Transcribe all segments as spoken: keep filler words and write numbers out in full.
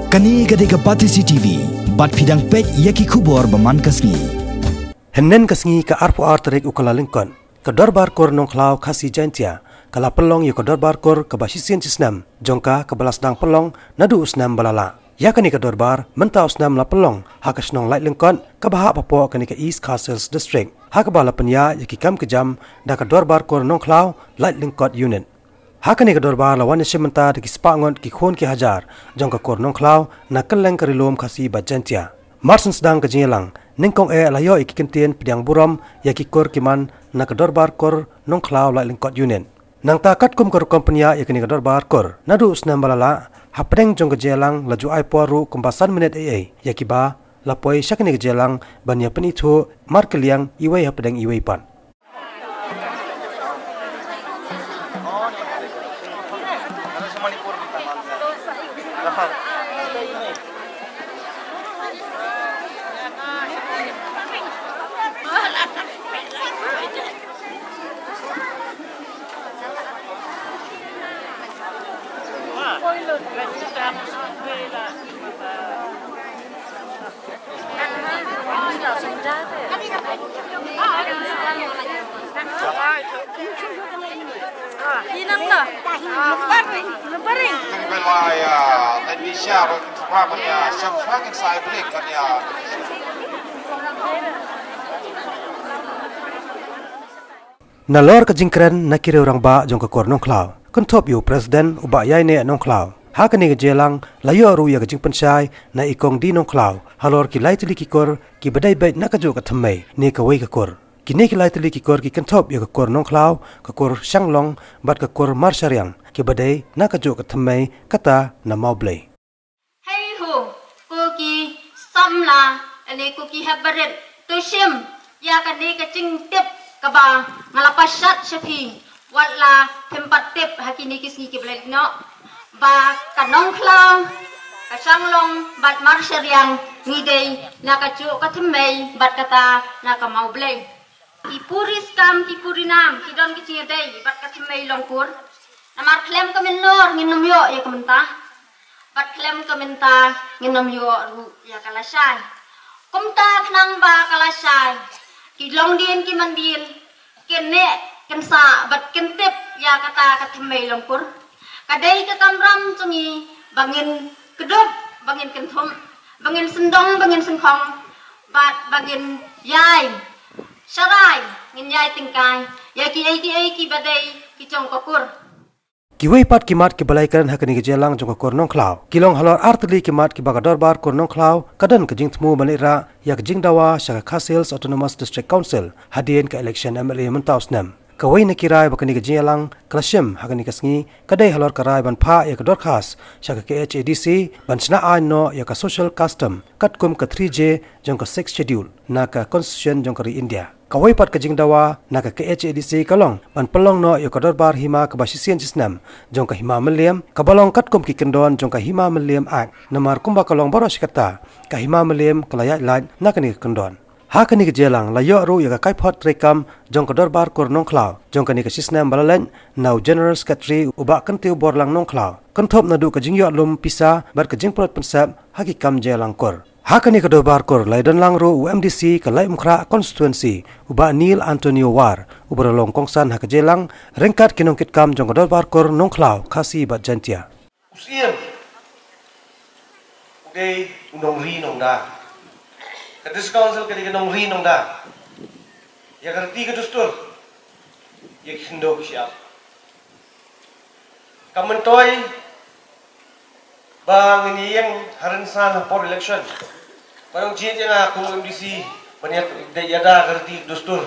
Kane ka dei ka Batesi T V, bad phi dang peit ïa ki khubor ba man ka sngi. Hynnin ka sngi ka arphew ar tarik u Kyllalyngkot, ka Dorbar Kur Nongkhlaw Khasi Jaintia, ka la pynlong ïa ka Dorbar Kur kaba shisien shisnem, jong ka kaba la sdang pynlong naduh u snem ba la lah. Ïa kane ka dorbar, mynta u snem la pynlong, ha ka shnong Laitlyngkot, kaba hap hapoh kane ka East Khasi Hills District. Ha kaba la pynïaid ïa ki kam ki jam, da ka Dorbar Kur Nongkhlaw, Laitlyngkot Unit. Ha kane ka dorbar la wan ïashim bynta da ki spah ngut ki khun ki hajar, jong ka Kur Nongkhlaw, na kylleng ka Ri Lum Khasi bad Jaintia. Mar shen sdang ka jingïalang, nyngkong eh la ïoh ïa ki kyntien pdiang burom, ïa ki kur ki man, na ka Dorbar Kur Nongkhlaw Laitlyngkot Unit. Nangta katkum ka rukom pynïaid ïa kane ka dorbar kur. Naduh u snem ba la lah, hapdeng jong ka jingïalang la ju ai por ruh kumba san minit ei ei, ïa kiba, la poi sha kane ka jingïalang, ban ïa pynithuh, markylliang, iwei hapdeng iwei pat. Nalor ka jingkren na ki riew rangbah jong ka Kur Nongkhlaw, kynthup ïa u President u Bah Ïaineh Nongkhlaw. Ha kane ka jingïalang, la ïoh ruh ïa ka jingpynshai, na i Kong D. Nongkhlaw, halor ki lai tylli ki kur, kiba dei beit na kajuh ka thymmei, ne kawei ka kur. Kine ki lai tylli ki kur ki kynthup ïa ka Kur Nongkhlaw, ka Kur Shanglong, bad ka Kur Marshariang, kiba dei na kajuh ka thymmei, kata na Mawblei. Hei ho, ko ki samla, ne ko ki hep barit, to shim ïa kane ka jingtip kaba nga la pynshai sha phi, wat la phim pat tip ha kine ki sngi kiba la leit noh, ba ka Nongkhlaw, ka Shanglong, bad Marshariang, ngi dei na kajuh ka thymmei, bad kata na ka Mawblei. Ki puri skam, ki puri nam, ki don ki jingïadei bad ka thymmei long kur. Namar khlem ka mynnor ngin ym ïoh ïa ka mynta. Bad khlem ka mynta ngin ym ïoh ruh ïa ka lashai. Kumta khnang ba ka lashai, ki longdien ki mandien, kin neh, kin sah, bad kin tip ïa kata ka thymmei long kur. Ka dei ka kamram jong ngi ba ngin kdup, ba ngin kynthum, ba ngin syndong, ba ngin syngkhong, bad ba ngin ïai sharai, ngin ïai tyngkai ïa kiei kiei kiba dei ki jong ka kur. Kiwei pat ki mat kiba la ïakren ha kane ka jingïalang jong ka Kur Nongkhlaw, ki long halor ar tylli ki mat kiba ka Dorbar Kur Nongkhlaw ka don ka jingthmu ban leit rah ïa ka jingdawa sha ka Khasi Hills Autonomous District Council, hadien ka election M L A mynta u snem. Kawei na ki rai ba kane ka jingïalang ka la shim ha kane ka sngi, ka dei halor ka rai ban phah ïa ka dorkhas sha ka K H A D C, ban shna aiñ noh ïa ka Social Custom, katkum ka three J jong ka Sixth Schedule, na ka Constitution jong ka ri India. Kawei pat ka jingdawa na ka K H A D C ka long ban pynlong noh ïa ka dorbar hima kaba shisien shisnem jong ka Hima Mylliem, kaba long katkum ki kyndon jong ka Hima Mylliem Act, namar kumba ka long baroh shi katta, ka Hima Mylliem ka la ïaid lait na kane ka kyndon. Ha kane ka jingïalang la ïoh ruh ïa ka kaiphod treikam jong ka Dorbar Kur Nongkhlaw jong kane ka shisnem ba la leit, na u General Secretary u Bah Kyntiew Borlang Nongkhlaw, kynthup naduh ka jingïoh lum pisa bad ka jingpynlut pynsep ha ki kam jingïalang kur. Ha kane ka Dorbar Kur la ïadon lang ruh u M D C ka Laitumkhrah Constituency, u Bah Neil Antonio War, uba la long kongsan ha ka jingïalang, ryngkat ki nongkitkam jong ka Dorbar Kur Nongkhlaw Khasi bad Jaintia. U Siem u dei u nongri nongda. Ka District Council ka dei ka nongri nongda. Ïa ka riti ka dustur, ïa ki khyndew ki shyiap. Ka myntoi ba ngin ïeng ha rynsan ha por election, ba dang jied ïa nga kum M D C ban ïa, ïada ka riti ka dustur,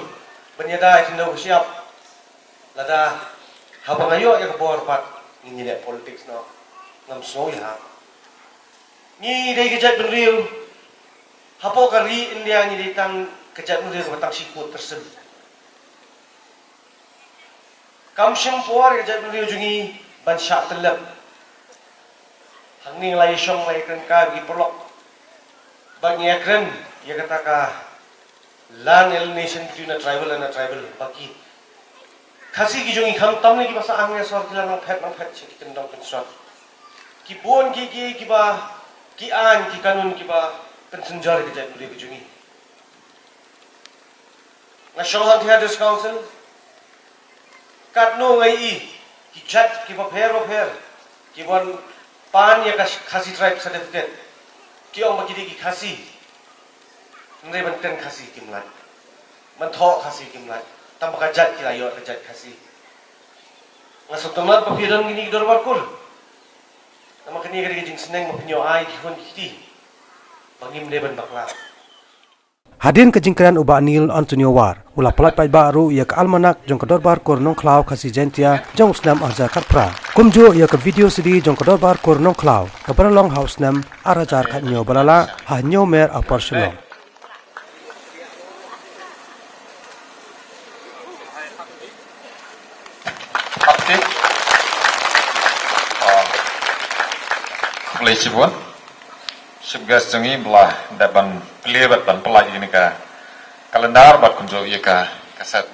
ban ïada ïa ki khyndew ki shyiap. Lada haba nga ïoh ïa ka bor pat, ngin ïaleh politics noh. Ngam sngew ïa ha. Ngi dei ka jaitbynriew. Hapoh ka ri India ngi dei tang ka jaitbynriew kaba tang shi kut tyrsim. Kam shym por ïa ka jaitbynriew jong ngi ban shah tyllep. Hangne ngi la ïashong, la ïakren kai bad ki paralok. Bad ngi ïakren ïa kata ka land alienation between a tribal and a tribal. Ba ki Khasi ki jong ngi, khamtam ne kiba sah hangne sor, ki la nang phet nang phet sha ki kyndong kynsot. Ki bun ki, ki, kiba, ki aiñ ki kanun kiba pynsynjar ïa ka jaitbynriew ka jong ngi. Nga shong hangtei ha District Council, katno nga ïohi ki jait kiba pher ba pher ki wan pan ïa ka Khasi Tribe Certificate, ki ong ba ki dei ki Khasi. Hynrei ban ten Khasi kim lah, ban thoh Khasi kim lah, tang ba ka jait ki la ïoh, ka jait Khasi. Nga sngewtynnat ba phi don kine ki dorbar kur. Namar kane ka dei ka jingsneng ba phin ïoh ai ki khun ki kti ba ngim dei ban bakla. Hadien ka jingkren u Bah Neil Antonio War u la pyllait paidbah ruh ïa ka almanak jong ka Dorbar Kur Nongkhlaw Khasi Jaiñtia jong u snem ar hajar khatphra, kumjuh ïa ka video C D jong ka Dorbar Kur Nongkhlaw kaba la long ha u snem ar hajar khathynñiew ba la lah ha Hynñiewmer, Upper Shillong. Khublei shibun. Chief guest jong ngi ba la dep ban plie bad ban pyllait ïa kane ka calendar bad kumjuh ïa ka cassette.